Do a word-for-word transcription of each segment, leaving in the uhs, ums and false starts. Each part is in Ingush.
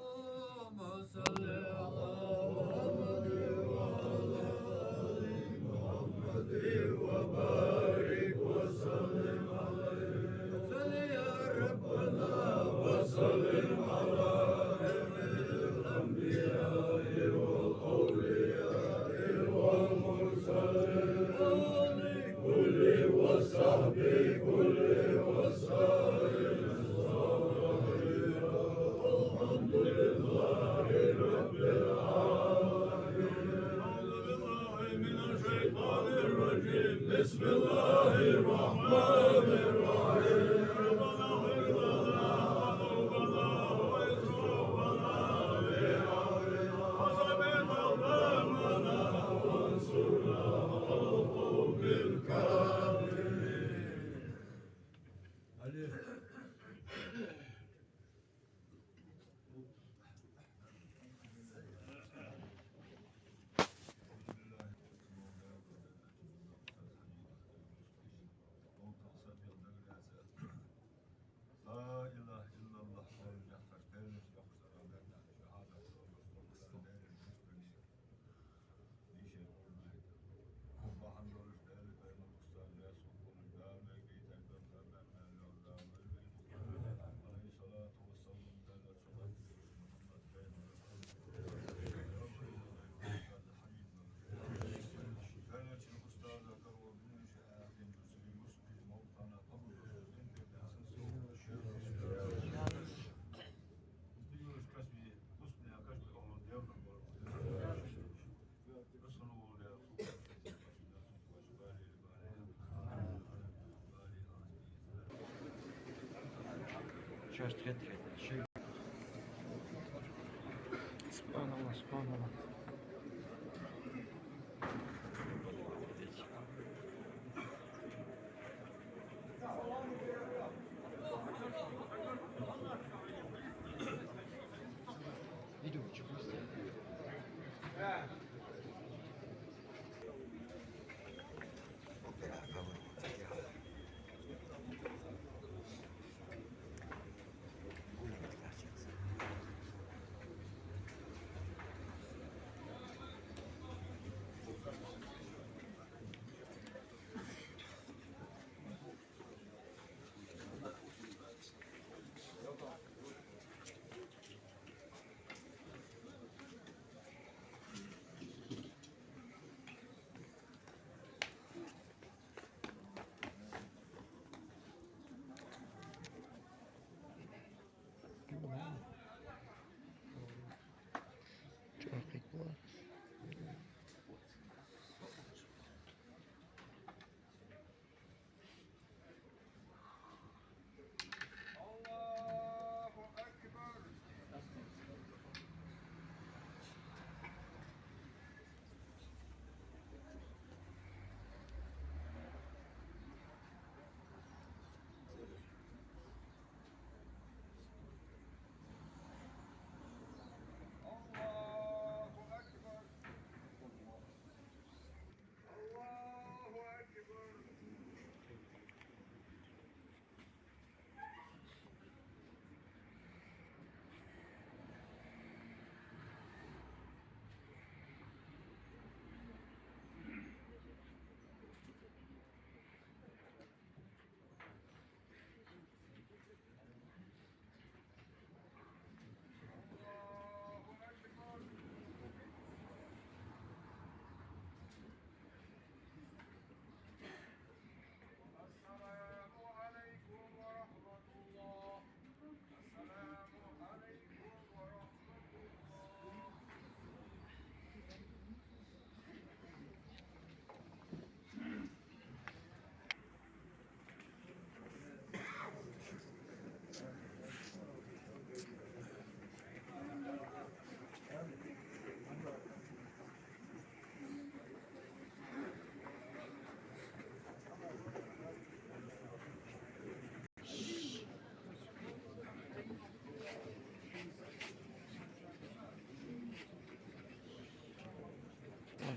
اللهم صل على محمد وعلى آل محمد وبارك وسلم عليه. صل يا ربنا وسلم على جميع الأنبياء والأولياء والمرسلين. كل وصحبه كل وسلم. الحمد لله رب العالمين. أعوذ بالله من الشيطان الرجيم. بسم الله الرحمن الرحيم. ربنا اغفر لنا ذنوبنا وإسرافنا في أمرنا وثبت أقدامنا وانصرنا على القوم الكافرين. سبحان الله، سبحان الله.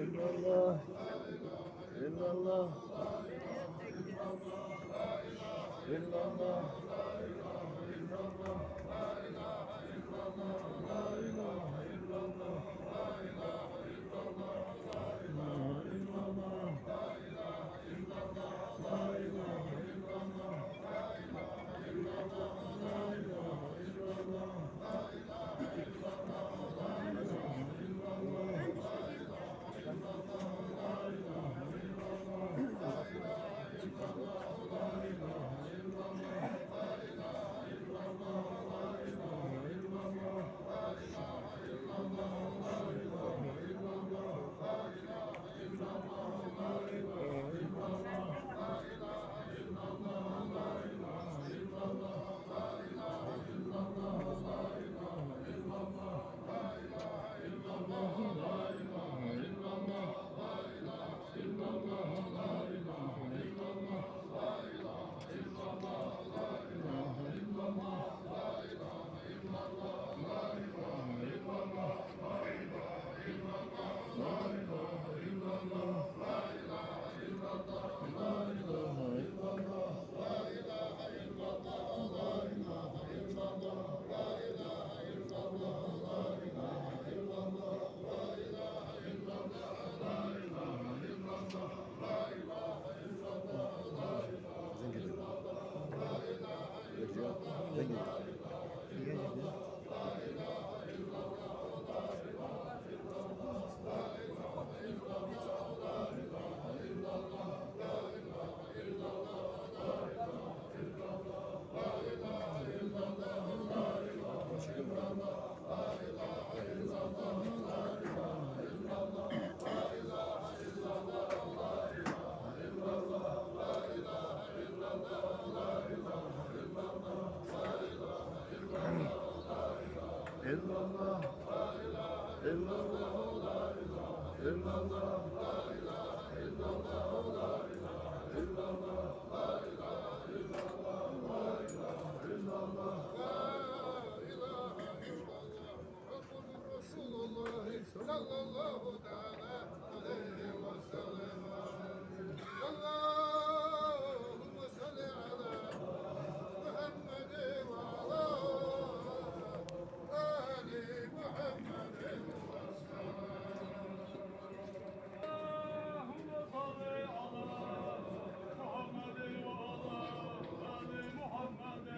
إلا الله. إلا الله. إلا الله. إلا الله. إلا الله. إلا الله. إلا الله، لا إله إلا الله، لا إله إلا الله، لا إله إلا الله، محمد رسول الله، صلى الله تعالى عليه وسلم. اللهم صل على محمد وعلى آل محمد وسلم. اللهم صل على محمد وعلى آل محمد.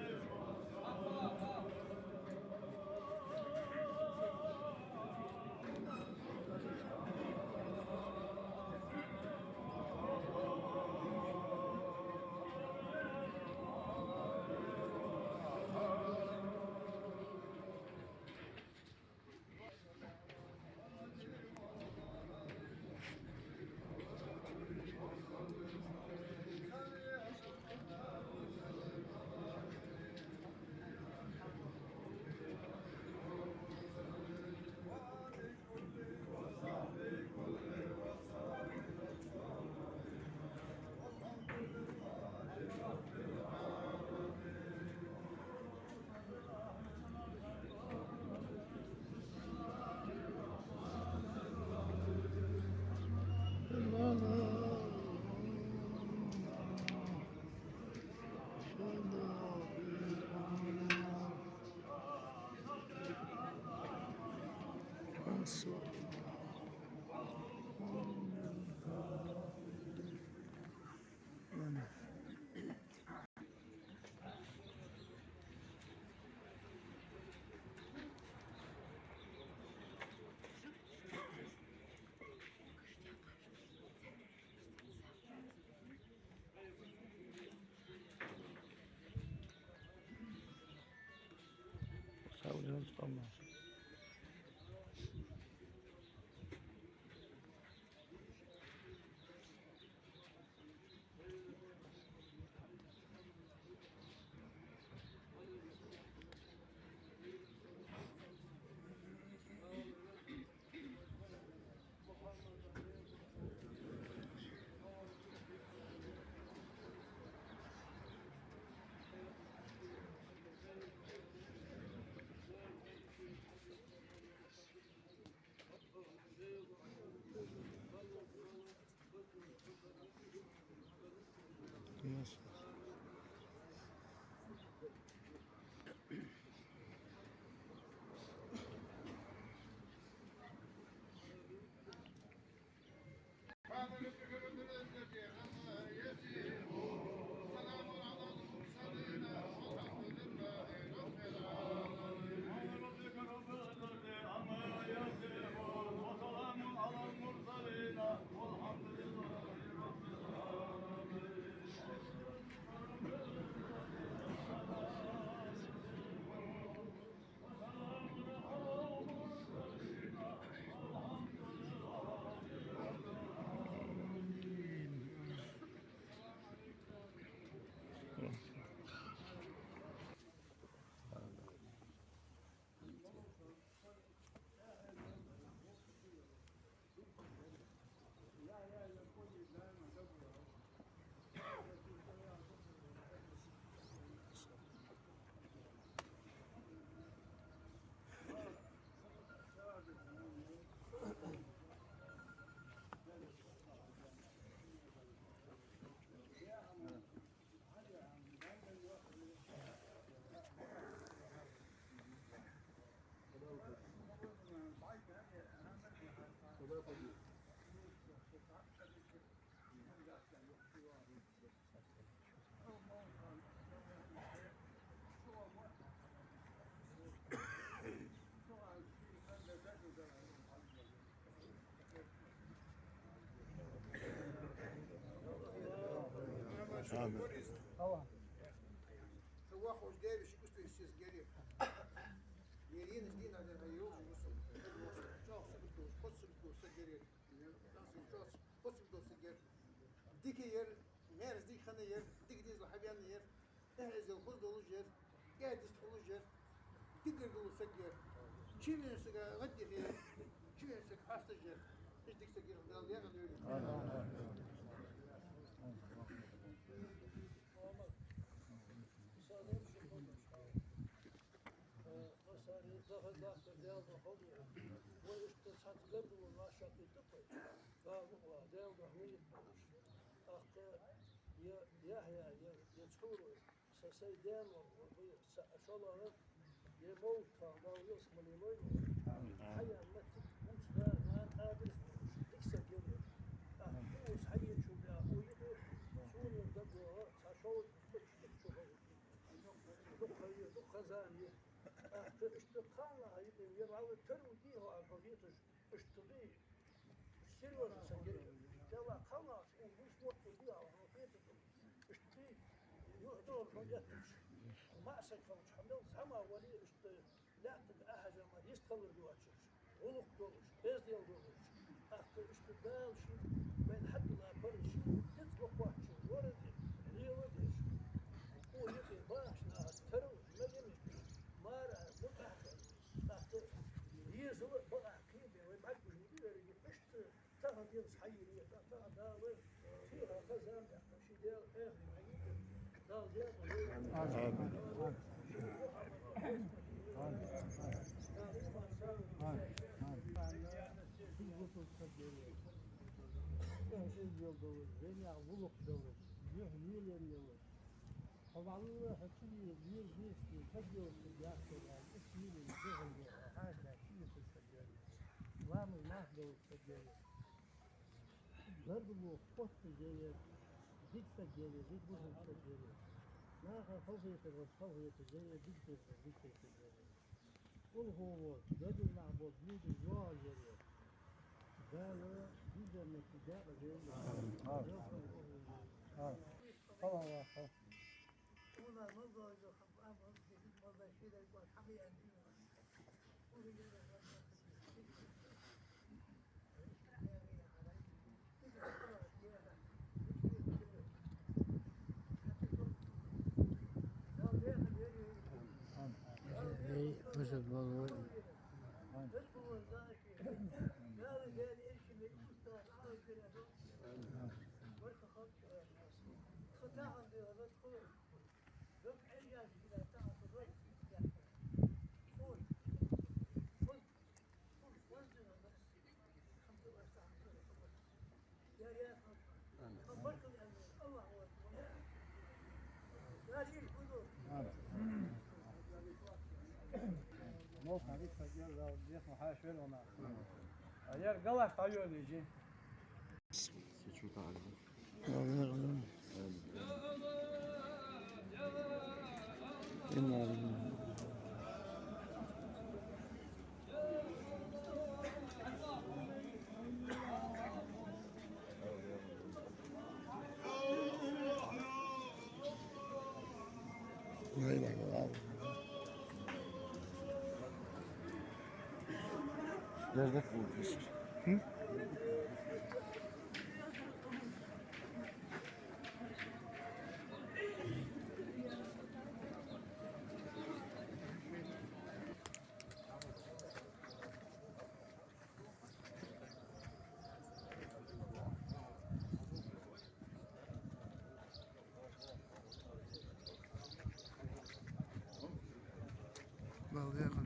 Амин. Вахуш девиш густуйсис гери. Еринаш дина да йолчу гусу. Чох сибтус, хос сибтус, хос сибтус гери. Хос сибтус гери. Дика яр, мерза дика хана яр, дика дезал хьабенна яр. Эхь эзел хоза долуш яр, кӀаьдист хулуш яр, дигар долу саг яр. Чувен сага гӀаддихе, чувен саг хьасташ яр. Иш дика саг яр, Дала дегӀа дойла. Лакха Даьла духьа хьо ве. Вай иштта цхьацца гергарло вӀашагӀкхийтта вай. Дала мукъалахь, Даьла духьа нийят болаш. ТӀаккха е Яхья, е, е Цхьуро, са сай даьна вар, вар вай, са шоллагӀа, е Мовлат-Хьа, Дала веза ма лелой. Хьаяьнна моттиг, бувца да, нана къабилаш болаш, дика саг яр ер. ТӀаккха укхаза хьаечул тӀехьагӀа, укхо юкъе, сона дагалоаца, цхьа шовзткъа бӀаь шу чу ховш. Дукха е, дукха зама е. ТӀаккха иштта кхалнах юкъе вера валла, тара ву дий хьо, аьнна, хьо хеташ, иштта дий. Серьёзно саг яр ер. Даьла кхалнах, у, вуйс мотт дий хьо, хьо хеташ. Иштта дий. Юхь долаш хьо етташ. МаӀа саг хилча, хьо мел зӀамига вале, иштта лаьттага ахьажа мара йист хилар доацаш. ГӀулакх долаш, бездел долаш. ТӀаккха иштта Дала ший вайна хьадилла парз ший низ ма кхоачча, лора а деш, лела а деш. Укх юкъе бахача наха тара мега мегаш, мара мутӀахьа хила. ТӀаккха дезала а бакъахьа кхебе, вай бӀаргагуш ма дий еррига, иштта тахан денз хьайийр я, тӀаккха тахан Дала вайна сиха хоза зама даьккха, ший Даьла эхарт хьайийта, Дала даьккха вай. Амин. Амин. Амин. Амин. Амин. Хьо валлахӀи хьо чури вер вести, хьо делац яхар, иштта вилин духьал хьаша, шийца саг яр. Ламаз нах делац саг яр. Гергарло хотташ яр, дика саг яр, дика бусалба саг яр. Наха халахетар вар халахеташ яр, дика хетар дика хеташ яр. Улхо волча, гергара нах болча, муьжуьг йоагӀаш яр. Дала дизарнашта даькъа дойла. Амин. Амин. Амин. Эй, хоза болаш. Яр галаш дӀайолийжи. Балда